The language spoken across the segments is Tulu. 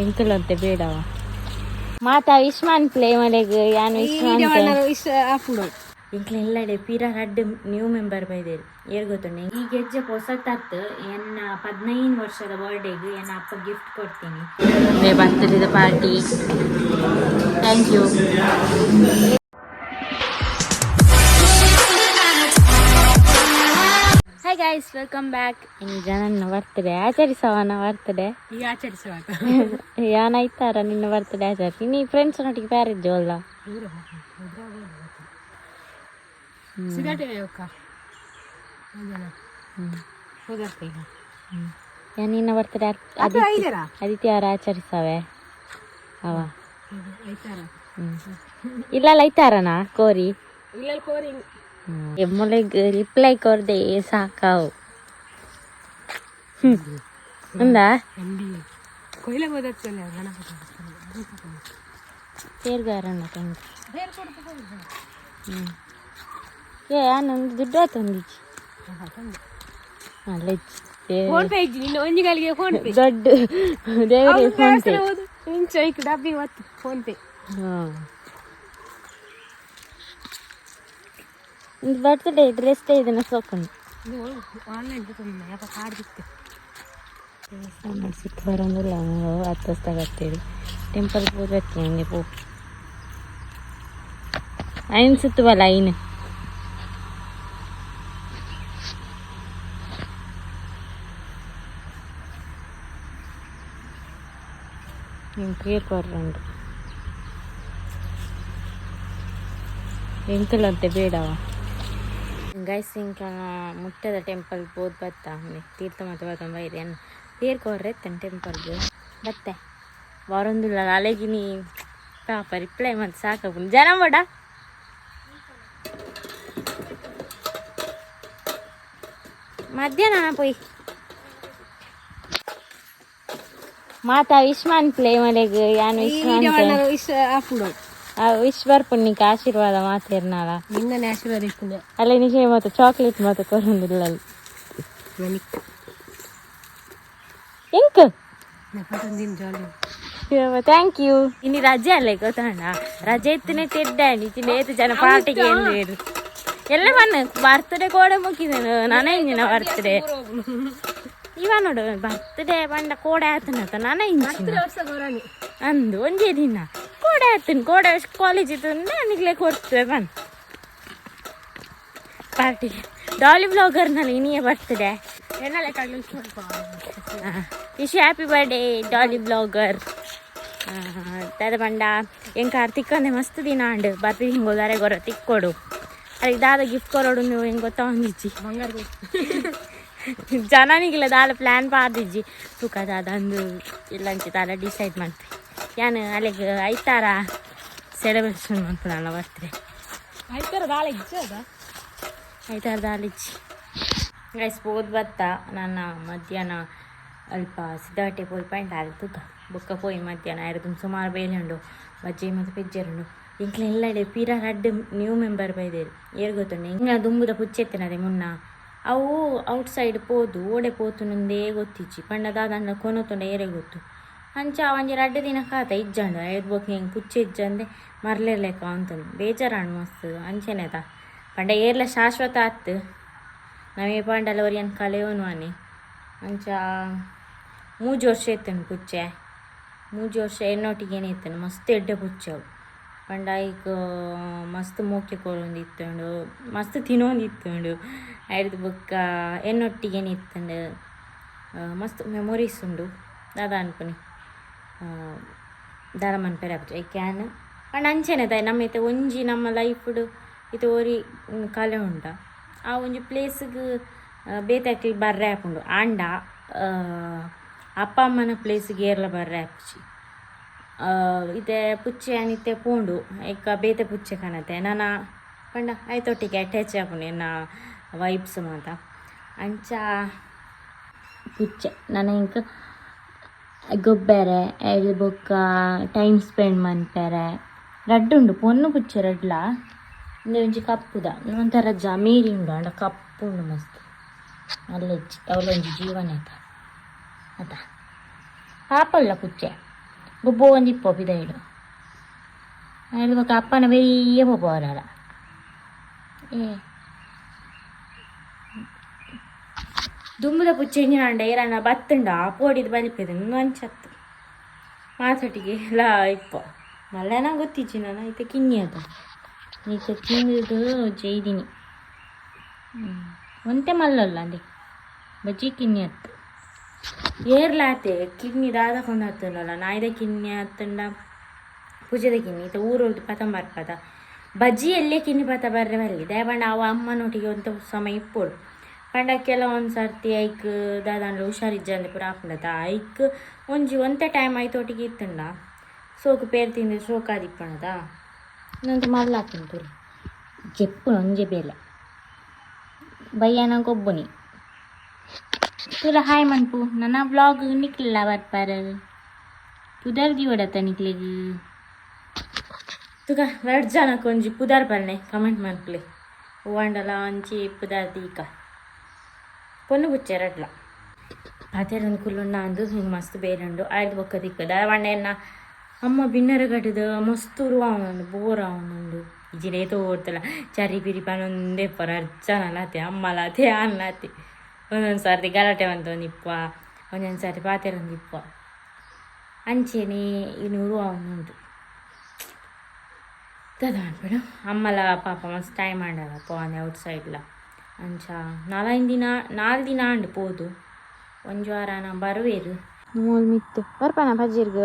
ಎಂಕುಲಂತೆ ಬೇಡವ ಮಾತಾ ವಿಶ್ ಮನ್ಪ್ಲೆ ಮನೆಗ್ ಯಾನ್ ವಿಶ್ ಮನ್ಪೆ. ಆಪುಡು. ಎಂಕ್ಲ ಎಲ್ಲಡೆ ಪೀರ ರಡ್ಡ್ ನ್ಯೂ ಮೆಂಬರ್ ಬೈದೇರ್, ಏರ್ ಗೊತ್ತುಂಡು? ಈ ಗೆಜ್ಜೆ ಪೊಸತತ್. ಎನ್ನ 15 ವರ್ಷದ ಬರ್ಡೇಗ್ ಎನ್ನ ಅಪ್ಪ ಗಿಫ್ಟ್ ಕೊಡ್ತೀನಿ. ಬರ್ತ್ಡೇದ party. Thank you. Hi guys, welcome back. ಇನ್ನು ಜನನ್ನ ಬರ್ತ್ಡೇ ಆಚರಿಸವನ ಬರ್ತ್ಡೇ. ಈಗ ಆಚರಿಸುವಾಗ. ಯಾನ್ ಐತಾರ ನಿನ್ನ ಬರ್ತ್ಡೇ ಆಚರಿಸಿ. ನೀ ಫ್ರೆಂಡ್ಸ್ ನೊಟ್ಟಿಗೆ ಪ್ಯಾರಿಜ್ಜು ಅಲ್ಲ? ಸಿದಾಟೆ ಅಕ್ಕ. ಯಾನ್ ನಿನ್ನ ಬರ್ತ್ಡೇ ಐದರ. ಆದಿತ್ಯವಾರ ಆಚರಿಸವೆ ಅವ. ಐತಾರ. ಇಲ್ಲ, ಐತಾರನಾ ಕೋರಿ? ಇಲ್ಲ, ಕೋರಿ. ಎಮ್ಮಲೆಗ್ ರಿಪ್ಲೈ ಕೊರ್ದೆ ಸಾಕಾವು ಅಂದ. ಅಂಡಿ ಕೊಯ್ಲ ಹೋದತ್ತಲ್ಲ ಗಣಪತಿ. ತೇರ್ಗಾರಣ್ಣ ತಂಗ. ಏ, ನಂದು ದುಡ್ಡು ಆತೊಂದಿಜ್ಜಿ ಅಲ್ಲ. ಫೋನ್ ಪೇ ಇಜ್ಜಿ ನಿನ್ನ ಒಂಜಿ ಗಳಿಗೆ ಫೋನ್ ಪೇ. ದೊಡ್ಡ ದೇವರೇ, ಫೋನ್ ಪೇ. ಇಂಚ ಐಕ್ ಡಬ್ಬಿ ಒತ್ತು ಫೋನ್ ಪೇ. ಹಾಂ, ಬರ್ತ್ಡೇ ಡ್ರೆಸ್ ಇದನ್ನ ಸೋಕೊಂಡು. ಇದು ಆನ್ಲೈನ್ ಯಾಪ ಕಾರ್ಡ್. ಸುತ್ತ ಬರೋದಿಲ್ಲ. ಹತ್ತಿಸ್ತಾಗತ್ತೀರಿ ಟೆಂಪಲ್ ಪೂಜೆ ಹಂಗೆ ಪೋ ಐನ್ ಸುತ್ತುವಲ್ಲ ಐನ್. Clear ಕೊರ್ರಂಡು ಎಂಕಲಂತೆ ಬೇಡವ guys. ಇಂಕ ಮುಟ್ಟದ ಟೆಂಪಲ್ ಪೋದ್ ಬತ್ತ. ತೀರ್ಥ ಮಾತ ಬತ್ತ ಬೈರಿ. ಅನ್ನ ತೇರ್ ಕೊರ್ರೆ ಎತ್ತನ್ ಟೆಂಪಲ್ಗೆ ಬತ್ತೆ ಬರೊಂದುಲ್ಲ. ಅಲೆಗಿನಿ ಪಾಪ ರಿಪ್ಲೈ ಮತ್ತೆ ಸಾಕಾಪುಂಡು ಜನ ಬೋಡ. ಮಧ್ಯಾಹ್ನ ಪೋಯ್ ಮಾತಾ ವಿಶ್ ಮನ್ಪ್ಲೆ ಮನೆಗ್ ಯಾನ್ ವಿಶ್ ಮನ್ಪೆ. ಆಪುಡು. ಆ ವಿಶ್ ಬರ್ಪುಂಡು ಆಶೀರ್ವಾದ ಮಾತೇರ್ನಾಲ. ನಿನ್ನನೆ ಆಶೀರ್ವಾದ ಇಪ್ಪುಂಡು. ಅಲ್ಲ, ನಿಜ ಮಾತ ಚಾಕ್ಲೇಟ್ ಮಾತ ಕೊರೊಂದಿಲ್ಲ ಅಲ್ಲಿ. ಮನಿಕ್. ಎಂಕ್? ದಿನ ಜಾಲಿ. Thank you. ಇನ್ನು ರಜೆ ಅಲ್ಲ, ಗೊತ್ತಣ್ಣ? ರಜೆ ಇತ್ತನೆ ತೆಡ್ಡಾಣಿ ಏತು ಜನ ಪಾರ್ಟಿಗೆ ಏರು ಎಲ್ಲ ಬನ್ನ. ಬರ್ತ್ಡೇ ಕೋಡೆ ಮುಗಿದನು ನಾನೇ. ಇಂಜಿನ ಬರ್ತ್ಡೇ ಇವ ನೋಡು, ಬರ್ತ್ಡೇ ಬಂಡ ಕೋಡೆ ಆತನತ ನಾನ ಇಂಚಿನ. ವರ್ಷ ಗೋರಾಣಿ. ಅಂದು ಒಂಜೇ ದಿನ ಕೋಡೆ ಆತನ. ಕೋಡೆ ಕಾಲೇಜ್ ಇತ್ತು ನಿಗ್ಲೆ ಕೊಡ್ತೇವೆ ಬನ್ ಪಾರ್ಟಿ. ಡಾಲಿ ಬ್ಲಾಗರ್ನಲ್ಲಿ ಇನಿಯೇ ಬರ್ತ್ಡೇ. ಎನ್ನಲೆ ವಿಶ್ ಮಾಡ್ಕೊ. Wish happy birthday Dolly blogger. ದಾದ ಪಂಡ, ಎಂಕ್ ತಿಕ್ಕಂದೆ ಮಸ್ತ್ ದಿನ ಅಂಡ್ ಬರ್ಪಿ ಹಿಂಗೋದಾರೆ ಗೊರ ತಿಕ್ಕೊಡು. ಅದಕ್ಕೆ ದಾದ ಗಿಫ್ಟ್ ಕೊರೊಡು ನೀವು ಹೆಂಗೆ ಗೊತ್ತಾವಂದಿಜ್ಜಿ. ಬಂಗಾರ. ಜನನಿಗಿಲ್ಲ ದಾಲ ಪ್ಲ್ಯಾನ್ ಪಾದಿಜ್ಜಿ. ತುಕ ದಾದ ಅಂದು ಇಲ್ಲಂಚಿ ದಾದ ಡಿಸೈಡ್ ಮಾಡ್ತೆ. ಯಾನ್ ಅಲ್ಲಿಗೆ ಐತಾರ ಸೆಲೆಬ್ರೇಷನ್ ಮಾಡ್ಕೊಳಲ್ಲ ಬರ್ತ್ಡೇ. ಆಯ್ತಾರ ದಾಳ ಇಜ್ಜ ಅದ. ಐತಾರ ದಾಲಿಜ್ಜಿ ಗೈಸ್. ಪೋದ್ ಬತ್ತ ನನ್ನ ಮಧ್ಯಾಹ್ನ ಅಲ್ಪ ಸಿದ್ಧಾಟೆ ಪೋಯಿ ಪಂಡ ಅಲ್ಲಿ ತೂಕ ಬೊಕ್ಕ ಪೋಯಿ. ಮಧ್ಯಾಹ್ನ ಐರದು ಸುಮಾರು ಬೇಲೆ ಉಂಡು, ಬಜ್ಜೆ ಮತ್ತು ಪೆಜ್ಜೆರುಂಡು. ಎಂಕ್ಲ ಎಲ್ಲಡೆ ಪೀರ ರಡ್ಡ್ ನ್ಯೂ ಮೆಂಬರ್ ಬೈದೇರು. ಏರ್ ಗೊತ್ತುಂಡು? ಎಂಕ್ಲ ದುಂಬುದ ಪುಚ್ಚೆತ್ತಿನದೆ ಮುನ್ನ. ಅವು ಔಟ್ ಸೈಡ್ ಪೋದು ಓಡೆ ಪೋತುನುಂದೇ ಗೊತ್ತಿಜ್ಜಿ. ಪಂಡ ದಾದಂಡ ಕೊನೊತುಂಡ ಏರೆ ಗೊತ್ತು. ಅಂಚ ಒಂಜಿ ರಡ್ಡ್ ದಿನ ಕಾತ ಇಜ್ಜಂಡು. ಐದು ಬೊಕ್ಕ ಹೆಂಗೆ ಪುಚ್ಚೆ ಇಜ್ಜಂದೆ ಮರ್ಲೆರ್ ಅಂತಂದು ಬೇಜಾರಾಂಡ್ ಮಸ್ತ್. ಅಂಚೆನೆ ತಾ ಪಂಡ ಏರ್ಲ ಶಾಶ್ವತ ಆತ್. ನಮೇ ಪಂಡಲ ಒರಿಯನ್ ಕಲೆಯೋನು ಅನಿ. ಅಂಚ ಮೂಜಿ ವರ್ಷ ಇತ್ತನು ಪುಚ್ಚೆ. ಮೂಜಿ ವರ್ಷ ಎನ್ನೊಟ್ಟಿಗೇನೆ ಇತ್ತನು. ಮಸ್ತ್ ಎಡ್ಡೆ ಪುಚ್ಚೆ ಅವು. ಪಂಡ ಐಕ್ ಮಸ್ತ್ ಮೋಕೆ ಕೊರೊಂದಿತ್ತುಂಡು, ಮಸ್ತ್ ತಿನ್ನೊಂದಿತ್ತುಂಡು. ಐಡ್ದ್ ಬೊಕ್ಕ ಎನ್ನೊಟ್ಟಿಗೇನೆ ಇತ್ತುಂಡು. ಮಸ್ತ್ ಮೆಮೊರೀಸ್ ಉಂಡು. ದಾದ ಅನ್ಪುನಿ, ದಾದ ಮನ್ಪೆರೆ ಆಪುಜಿ ಐಕ್ ಯಾನ್. ಪಂಡ ಅಂಚೆನೆ ದಾಯೆ ನಮ್ಮ ಇತ್ತೆ ಒಂಜಿ ನಮ್ಮ ಲೈಫ್ಡ್ ಇತ್ತೆ ಒರಿ ಕಲೆ ಉಂಡ ಆ ಒಂಜಿ ಪ್ಲೇಸ್ಗ್ ಬೇತೆ ಅಕ್ಲೆಗ್ ಬರ್ರೆ ಆಪುಂಡು. ಆಂಡ ಅಪ್ಪ ಅಮ್ಮನ ಪ್ಲೇಸ್ಗೆ ಏರ್ಲ ಬರ್ರೆ ಆಪುಜಿ. ಇತ್ತೆ ಪುಚ್ಚೆ ಇತ್ತೆ ಪೋಂಡು ಐಕ ಬೇತೆ ಪುಚ್ಚೆ ಕನತೆ ನನ ಪಂಡ ಐತೊಟ್ಟಿಗೆ ಅಟ್ಯಾಚ್ ಆಪುಂಡು ಎನ್ನ ವೈಬ್ಸ್ ಮಾತ. ಅಂಚ ಪುಚ್ಚೆ ನನ ಎಂಕ್ ಗೊಬ್ಬೆರೆ, ಐಡ್ ಬೊಕ್ಕ ಟೈಮ್ ಸ್ಪೆಂಡ್ ಮನ್ಪೆರೆ. ರಡ್ಡ್ ಉಂಡು, ಪೊಣ್ಣು ಪುಚ್ಚೆ ರಡ್ಲ. ಉಂದು ಒಂಜಿ ಕಪ್ಪುದ ಒಂಥರ ಜಮೀರಿ ಉಂಡು, ಆಂಡ ಕಪ್ಪು ಉಂಡು ಮಸ್ತ್. ಅಲ್ಲಜ್ಜಿ ಅವಳೊಂಜಿ ಜೀವನ ಆತ ಅತ ಪಾಪಲ್ಲ ಪುಚ್ಚೆ. ಗೊಬ್ಬೋ ಒಂದಿಪ್ಪೋ ಪಿದೈಡು ಬೊಕ್ಕ ಅಪ್ಪನ ಬೆರಿಯೇ ಪೋಪವರಲ್ಲ ಏ ದುಂಬುದ ಪುಚ್ಚೆಂಜಿನಾಂಡ ಏರನ್ನ ಬತ್ತುಂಡ ಪೋಡಿದ ಬಲಿಪೆದು ಅಂಚತ್ತು ಮಾತೊಟ್ಟಿಗೆ ಎಲ್ಲ ಇಪ್ಪ ಮಲ್ಲನ ಗೊತ್ತಿಜ್ಜಿ ನಾನು ಐತೆ ಕಿನ್ನಿ ಅದ ಈತ ತಿಂದು ಜೈದಿನಿ ಒಂತೆ ಮಲ್ಲಲ್ಲ ಅಂದೆ ಬಜ್ಜಿ ಕಿನ್ನಿ ಅತ್ತು ಏರ್ಲಾತೆ ಕಿನ್ನಿ ದಾದ ಕೊಂಡತ್ತುಂಡಲ್ಲ ನಾಯ್ದ ಕಿನ್ನಿ ಅತ್ತುಂಡ ಪೂಜೆದ ಕಿನ್ನಿ ಈತ ಊರೊಳ್ದು ಪತಂಬರ್ಪದ ಬಜ್ಜಿ ಎಲ್ಲೇ ಕಿನ್ನಿ ಪತ ಬರ್ರೆ ಬರಲಿ ದಯಪಂಡ ಅವ ಅಮ್ಮನೊಟ್ಟಿಗೆ ಒಂತ ಸಮಯ ಇಪ್ಪೋಡು ಪಂಡ ಕೆಲವೊಂದು ಸರ್ತಿ ಐಕ್ ದಾದಾಂಡ ಹುಷಾರಿಜ್ಜಂದೆ ಪೂರ ಆಪುಂಡತ ಐಕ್ ಒಂಜಿ ಒಂತೆ ಟೈಮ್ ಐತೊಟ್ಟಿಗೆ ಇತ್ತುಂಡ ಸೋಕು ಪೇರು ತಿಂದು ಸೋಕಾದಿಪ್ಪಣದ ಇನ್ನೊಂದು ಮಲ್ಲಾಕಿನ ತುರಿ ಜೆಪ್ಪುನ ಒಂಜೆ ಬೇಲೆ ಬಯ್ಯನ ಗೊಬ್ಬುನಿ ತುಲ ಹಾಯ್ ಮನ್ಪು ನನ್ನ ಬ್ಲಾಗ್ ನಿಕ್ಲಿಲ್ಲ ಬರ್ಪಾರ ಪುದರ್ ದಿವಡತ್ತ ನಿಕ್ಲೆಗ್ ತುಕ ರಡ್ಡ್ ಜನಕ್ಕೆ ಒಂಜಿ ಪುದರ್ ಪನ್ನೆ ಕಮೆಂಟ್ ಮನ್ಪುಲೆ ಹೂವಂಡಲ ಒಂಜಿ ಪುದರ್ ದೀಕ ಪೊನ್ನು ಪುಚ್ಚೆ ರಡ್ಲ ಪಾತೆರೊಂದು ಕುಲ್ಲುಂಡ ಅಂದು ಹಿಂಗೆ ಮಸ್ತ್ ಬೇರೆ ಉಂಡು ಆಯ್ದು ಬೊಕ್ಕ ತಿಕ್ಕದ ಎನ್ನ ಅಮ್ಮ ಬಿನ್ನರ ಕಟ್ಟದ ಮಸ್ತ್ ಉರುವಾವನುಂಡು ಬೋರ್ ಆವೊಂದುಂಡು ಇಜಿನೇ ತೋರ್ತಲ ಚರಿ ಪಿರಿ ಪನೊಂದೇ ಪರ ಅರ್ಜನಲಾತೆ ಅಮ್ಮಲಾತೆ ಅನ್ನಾತೆ ಒಂದೊಂದು ಸರ್ತಿ ಗಲಾಟೆ ಒಂದೊಂದಿಪ್ಪ ಒಂದೊಂದು ಸರ್ತಿ ಪಾತೆರೊಂದಿಪ್ಪ ಅಂಚೆನೆ ಇನ್ನು ಉರುವಾವೊಂದುಂಡು ದಾದ ಅನ್ಬೇಡ ಅಮ್ಮಲ ಪಾಪ ಮಸ್ತ್ ಟೈಮ್ ಆಂಡಲ ಪೋವಂದೆ ಔಟ್ ಸೈಡ್ಲ ಅಂಚ ನಾಲೈದು ದಿನ ನಾಲ್ ದಿನ ಅಂಡು ಪೋದು ಒಂಜಿ ವಾರ ನಾ ಬರುವೇರು ಮೂಲು ಮಿತ್ತು ಬರ್ಪನ ಪಜ್ಜಿರ್ಗ್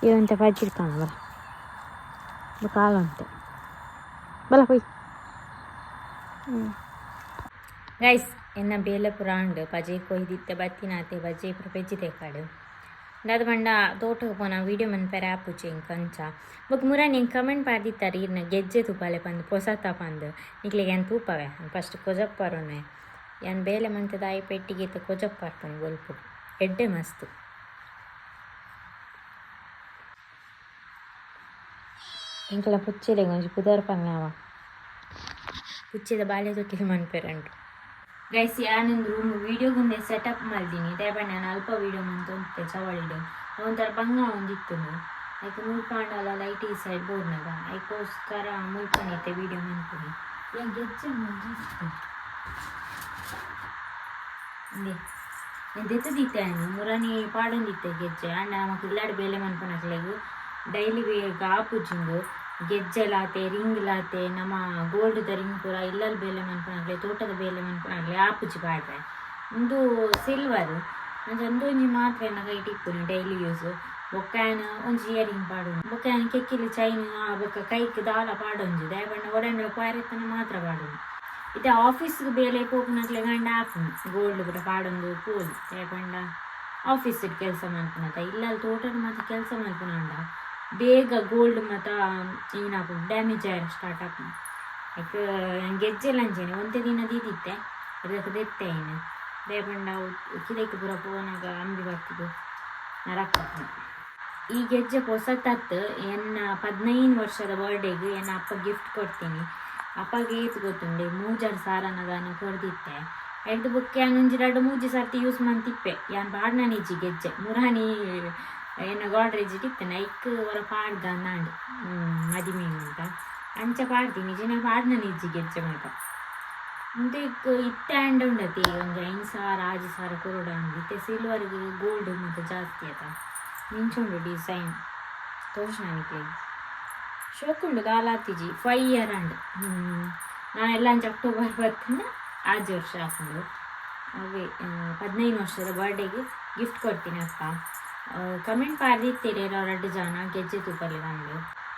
ಇವಂತ ಪಜ್ಜಿರ್ ಕಾಣ ಬರ ಕಾಲಂತೆ ಬಲ ಪೊಯ್ ಗೈಸ್ ಎನ್ನ ಬೇಲೆ ಪುರ ಉಂಡು ಪಜೆ ಕೊಯ್ದಿತ್ತೆ ಬತ್ತಿನಾತೆ ಬಜ್ಜೆ ಪೂರ ಪೆಜ್ಜಿ ಕಾಡು ದಾದ ಪಂಡ ತೋಟಕ್ಕೆ ಪೋನ ವೀಡಿಯೋ ಮನ್ಪೆರೆ ಆಪುಜಿ ಎಂಕ್ ಅಂಚ ಬೊಕ ಮುರಾನಿ ಎಂಕ್ ಕಮೆಂಟ್ ಪಾಡ್ದಿತ್ತಾರೆ ಇರ್ನ ಗೆಜ್ಜೆ ತೂಪಾಲೆ ಪಂದ್ ಪೊಸತ ಪಂದ್ ನಿಕ್ಲೆಗ್ ಯಾನ್ ತೂಪವೆ ಫಸ್ಟ್ ಕೊಜಪ್ಪರುನೆ ಯಾನ್ ಬೇಲೆ ಮಂತದ ಆಯಿ ಪೆಟ್ಟಿಗೆ ಇತ್ತ ಕೊಜಪ್ಪ ಬೊಲ್ಪು ಎಡ್ಡೆ ಮಸ್ತ್ ಎಂಕಲ ಪುಚ್ಚೆಲೆಗ್ ಒಂಜಿ ಪುದರ್ ಪನ್ನಾವ ಪುಚ್ಚೆದ ಬಾಲ್ಯ ತೊಟ್ಟಿಲ್ ಮನ್ಪೆರಂಡು ಗೈಸ್ ಯಾನೊಂದು ರೂಮ್ ವೀಡಿಯೋಗುಂದೆ ಸೆಟಪ್ ಮಲ್ದಿನಿ ದಾಯೆ ನಾನು ಅಲ್ಪ ವೀಡಿಯೋ ಮಂತೊಂತೆ ಚವಳಿಡು ಒಂಥರ ಬಂಗ ಒಂದಿತ್ತು ಐಕ್ ಮುಲ್ಪ ಆಂಡಲ ಲೈಟ್ ಈ ಸೈಡ್ ಬೋರ್ನಗ ಐಕೋಸ್ಕರ ಮುಲ್ಪನೈತೆ ವೀಡಿಯೋ ಮನ್ಪುನಿ ಯಾನ್ ಗೆಜ್ಜೆ ಇಂದೆ నేను ದೆತ್ತದಿತ್ತೆ ಮುರಾನಿ ಪಾಡೊಂದಿತ್ತೆ ಗೆಜ್ಜೆ ಆಂಡ ನಮಕ್ ಇಲ್ಲಾಡ್ ಬೇಲೆ ಮನ್ಪುನಕ್ಲೆಗ್ ಡೈಲಿ ಆಪುಜಿಂದು ಗೆಜ್ಜೆಲಾತೆ ರಿಂಗ್ಲಾತೆ ನಮ್ಮ ಗೋಲ್ಡ್ದ ರಿಂಗ್ ಪೂರ ಇಲ್ಲಲ್ ಬೇಲೆ ಮನ್ಪುನಕ್ಲೆ ತೋಟದ ಬೇಲೆ ಮನ್ಪುನಕ್ಲೆ ಆಪುಜಿ ಪಾಡ್ರೆ ಉಂದು ಸಿಲ್ವರ್ ಅಂಚ ಉಂದು ಒಂಜಿ ಮಾತ್ರ ಎನ್ನ ಕೈಟ್ ಇಪ್ಪುನಿ ಡೈಲಿ ಯೂಸ್ ಬೊಕ್ಕ ಯಾನ್ ಒಂಜಿ ಇಯರಿಂಗ್ ಪಾಡುನು ಬೊಕ್ಕ ಯಾನ್ ಕೆಕ್ಕಿಲ್ ಚೈನ್ ಬೊಕ್ಕ ಕೈಕ್ ದಾಲ ಪಾಡೊಂಜಿ ದಾಯೆ ಪಂಡ ಒಡಂಡ ಪೋಯರೆತ್ತನ ಮಾತ್ರ ಪಾಡುನು ಇತ್ತೆ ಆಫೀಸ್ಗ್ ಬೇಲೆ ಪೋಪುನಕ್ಲೆಗ್ ಆಂಡ ಆಪುಂಡು ಗೋಲ್ಡ್ ಪೂರ ಪಾಡೊಂದು ಪೋಲಿ ದಾಯೆ ಪಂಡ ಆಫೀಸ್ ಕೆಲಸ ಮನ್ಪುನತ ಇಲ್ಲಲ್ ತೋಟಡ್ ಮಾತ ಕೆಲಸ ಮನ್ಪುನಾಂಡ ಬೇಗ ಗೋಲ್ಡ್ ಮಾತ ಏನಾಪುಂಡು ಡ್ಯಾಮೇಜ್ ಆಯೆರೆ ಸ್ಟಾರ್ಟ್ ಆಪುಂಡು ಐಕ್ ಗೆಜ್ಜೆಲ ಅಂಚೆನೆ ಒಂತೆ ದಿನ ದೀದಿತ್ತೆ ಅದಕ್ಕೆ ದೆತ್ತೆ ಐನ್ ದಾಯೆ ಪಂಡ ಅವು ಕಿದೆಕ್ ಪೂರ ಪೋನಗ ಅಂಬಿ ಬತ್ತುದು ನರಕ ಆಪುಂಡು. ಈ ಗೆಜ್ಜೆ ಪೊಸತತ್ ಎನ್ನ 15 ವರ್ಷದ ಬರ್ಡೇಗೆ ಎನ್ನ ಅಪ್ಪ ಗಿಫ್ಟ್ ಕೊಡ್ತೀನಿ ಅಪ್ಪಗೆ ಏತ್ ಗೊತ್ತುಂಡೆ ಮೂಜಾರು ಸಾರನ ದಾನ ಕೊರ್ದಿತ್ತೆ ಎಡ್ದು ಬುಕ್ ಯಾನ್ ಒಂಜಿ ರಡ್ಡ್ ಮೂಜಿ ಸರ್ತಿ ಯೂಸ್ ಮಂತಿಪ್ಪೆ ಯಾನ್ ಪಾಡ್ನನಿಜ್ಜಿ ಗೆಜ್ಜೆ ಮುರಾನಿ ಎನ್ನ ಗೋಡ್ರೇಜ್ ಇತ್ತಿನ ಐಕ್ ಒರ ಪಾಡ್ದ ಅಂದಾಂಡ್ ಮದಿಮೆ ಅಂತ ಅಂಚ ಪಾಡ್ತೀನಿ ಜಿನ ಪಾಡ್ನನಿಜ್ಜಿ ಗೆಜ್ಜೆ ಮಾತ ಉಂದೆಕ್ ಇತ್ತೆ ಆಂಡ ಉಂಡತಿ ಒಂಜಿ 5 ಸಾವಿರ 6 ಸಾವಿರ ಕೊರೊಡು ಅಂದ್ ಇತ್ತೆ ಸಿಲ್ವರ್ಗ್ ಗೋಲ್ಡ್ ಮಾತ ಜಾಸ್ತಿ ಅತ ಮಿಂಚುಂಡು ಡಿಸೈನ್ ತೋಜುನ ನಿಕ್ಲೆಗ್ ಶೋಕುಂಡು ದಾಲ ಆತಿಜಿ 5 ಇಯರ್ ಆಂಡ್ ನಾನೆಲ್ಲ ಅಂಚ ಅಕ್ಟೋಬರ್ ಬತ್ತುಂಡ 6 ವರ್ಷ ಆಪುಂಡು ಅವೇ 15 ವರ್ಷದ ಬರ್ಡೇಗೆ ಗಿಫ್ಟ್ ಕೊಡ್ತೀನಿ ಅಪ್ಪ ಕಮೆಂಟ್ ಪಾಡ್ದಿತ್ತೆರ್ ರಡ್ಡ್ ಜನ ಗೆಜ್ಜೆ ತೂಪಲೆ ಪಂದ್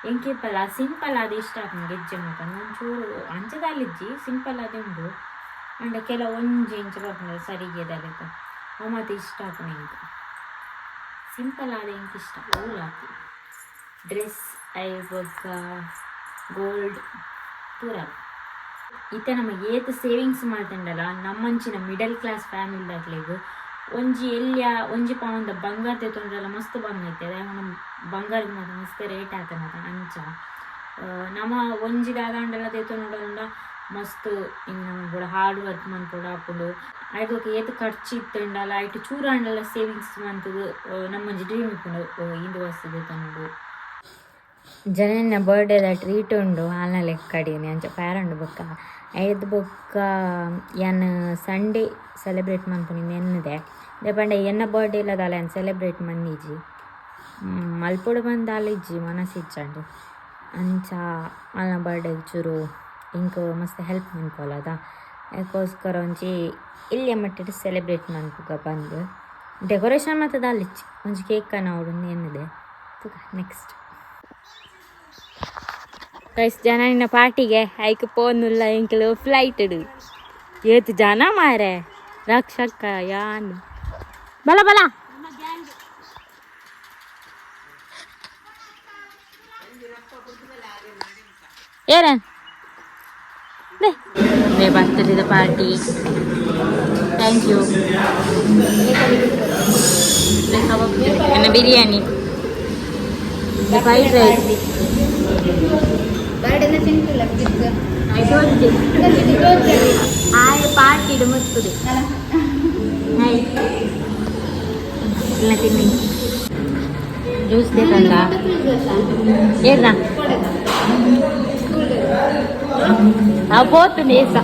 ಎಂಕಿಪ್ಪಲ ಸಿಂಪಲ್ ಆದ್ ಇಷ್ಟ ಆಪುಂಡು ಗೆಜ್ಜೆ ಮಾತ ಒಂಚೂರು ಅಂಚ ದಾಲಿಜ್ಜಿ ಸಿಂಪಲ್ ಆದ್ ಉಂಡು ಆಂಡ ಕೆಲವು ಒಂಜಿ ಇಂಚ ಬರ್ಪುಂಡು ಸರಿಗೆ ಲೆಕ್ಕ ಅವು ಮಾತ ಇಷ್ಟ ಆಪುಂಡು ಎಂಕ್ ಸಿಂಪಲ್ ಆದ್ ಎಂಕ್ ಇಷ್ಟ ಓಲಾತಿ ಡ್ರೆಸ್ I ಬೊಕ್ಕ ಗೋಲ್ಡ್ ಪೂರ ಇತ್ತೆ ನಮ ಏತ್ ಸೇವಿಂಗ್ಸ್ ಮಲ್ತುಂಡಲ ನಮ್ಮಂಚಿನ ಮಿಡಲ್ ಕ್ಲಾಸ್ ಫ್ಯಾಮಿಲಿದಕ್ಲೆಗ್ ಒಂಜಿ ಎಲ್ಯ ಒಂಜಿ ಪೌಂದ ಬಂಗಾರ ದೆತೊಂಡಲ ಮಸ್ತ್ ಬಂಗ ಇತ್ತೆ ದಾಯೆ ಪಂಡ ಬಂಗಾರಗ್ ಮಾತ ಮಸ್ತ್ ರೇಟ್ ಆತುಂಡತ ಅಂಚ ನಮ ಒಂಜಿ ದಾದಾಂಡಲ ದೆತೊನೊಡಂಡ ಮಸ್ತ್ ಇನ್ನು ಪೂರ ಹಾರ್ಡ್ ವರ್ಕ್ ಮನ್ಪೊಡು ಆಪುಂಡು. ಐಟ್ ಏತ್ ಖರ್ಚು ಇತ್ತುಂಡಲ ಐಟ್ ಚೂರಾಂಡಲ ಸೇವಿಂಗ್ಸ್ ಮಂತುದು ನಮ್ಮೊಂಜಿ ಡ್ರೀಮ್ ಇಪ್ಪುಂಡು ಇಂದು ವಸ್ತು ದೆತೊನೊಡು. ಜನನ ಬರ್ಡೇದ ಟ್ರೀಟ್ ಉಂಡು ಆಲ್ನ ಲೆಕ್ಕಡಿನಿ ಅಂಚ ಪ್ಯಾರಂಡು ಬೊಕ್ಕ ಐದು ಬೊಕ್ಕ ಯಾನ್ ಸಂಡೇ ಸೆಲೆಬ್ರೇಟ್ ಮನ್ಪುನಿ ಎನ್ನುದೆ. ದಾಯೆ ಎನ್ನ ಬರ್ಡೇ ಇಲ್ಲದಾಲ ಯಾನ್ ಸೆಲೆಬ್ರೇಟ್ ಮಂದಿಜಿ, ಮಲ್ಪೊಡು ಬಂದಾಲ ಇಜ್ಜಿ ಮನಸ್ಸಿಜ್ಜಂಡು. ಅಂಚ ಆಲ್ನ ಬರ್ಡೇ ಚೂರು ಎಂಕ್ ಮಸ್ತ್ ಹೆಲ್ಪ್ ಮನ್ಪೊಲದ, ಅದಕ್ಕೋಸ್ಕರ ಒಂಜಿ ಇಲ್ಲಿಯ ಮಟ್ಟಿಡ್ ಸೆಲೆಬ್ರೇಟ್ ಮನ್ಪುಗ ಬಂದು. ಡೆಕೋರೇಷನ್ ಮಾತ ದಾಲಿಜ್ಜಿ, ಒಂಜಿ ಕೇಕ್ ಕನವೊಡು ಎನ್ನುದೆ. ನೆಕ್ಸ್ಟ್ ಗೈಸ್, ಜನ ನಿನ್ನ ಪಾರ್ಟಿಗೆ ಐಕ್ ಪೋನುಲ್ಲ ಎಂಕ್ಲು ಫ್ಲೈಟ್ ಏತ್ ಜನ ಮಾರೆ. ರಕ್ಷಕ ಯಾನ್ ಬಲ ಬಲ ಏನ ಬರ್ತದೆ ಪಾರ್ಟಿ. Thank you. ಎನ್ನ ಬಿರಿಯಾನಿ, ಫ್ರೈಡ್ ರೈಸ್. ಆಯ್ ಪಾರ್ಟಿ ಮುಸ್ತದೆ. ಹಾಯ್, ಇಲ್ಲ ತಿನ್ನಿ. ಜ್ಯೂಸ್ ಬೇಕಂದ ಏನ? ಆ ಪೋತು ನೇಸ.